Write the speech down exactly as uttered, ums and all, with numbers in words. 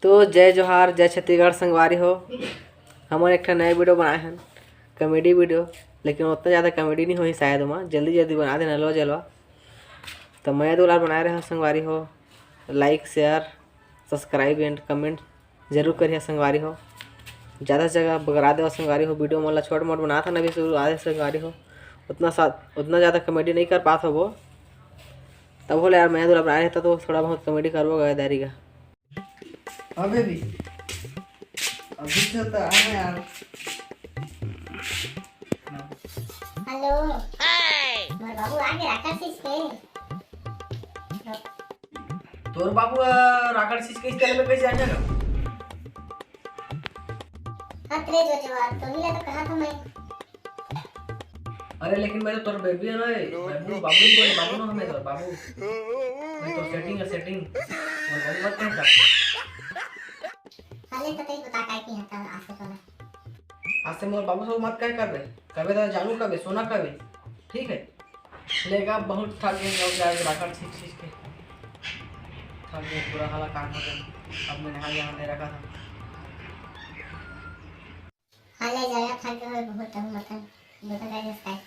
तो जय जोहार, जय छत्तीसगढ़ संगवारी हो। हमन एक ठन नया वीडियो बनाए हन, कॉमेडी वीडियो, लेकिन उतना ज़्यादा कॉमेडी नहीं होही शायद ओमा, जल्दी जल्दी बना देना लो जलवा। तो मैं दुलार बनाए रहे संगवारी हो, लाइक, शेयर, सब्सक्राइब and comment जरूर करिए संगवारी हो। ज़्यादा से ज़्यादा बगरा देवा संगवारी हो, वीडियो मन ला छोट मोट बनात हन अभी शुरू आए संगवारी हो, उतना सा उतना ज़्यादा कॉमेडी नहीं कर पात होबो, तब होले यार मैं दुलार बनाए रहता तो थोड़ा बहुत कॉमेडी करबो गए दारी का। अबे भी अभी से तो आए यार। हेलो। मोर बाबू आगे राकेश के। तोर बाबू राकेश के इस तरह में कैसे आ जाएगा? हाँ, तेरे जो जवाब तो नहीं तो कहा था मैं। अरे लेकिन मैं तो तोर बेबी है ना, बाबू, बाबू नहीं बोले, बाबू ना हमें तो, बाबू। मैं तो सेटिंग है, सेटिंग। और बाबू मत कहता। हाले तो कहीं बता काय की हता आज से पहले। आज से मोर बाबू से मत कह करबे, कबे तो जानू कबे, सोना कबे, ठीक है? लेगा बहुत थक गए, बहुत ज़्यादा राकेश खींच खींच के थक गए, पूरा हाला काम हो गया। अब मैं नहा गया, अंधेरा का था। हाले जाया थक गए, बहुत तंग मतलब, बता काय।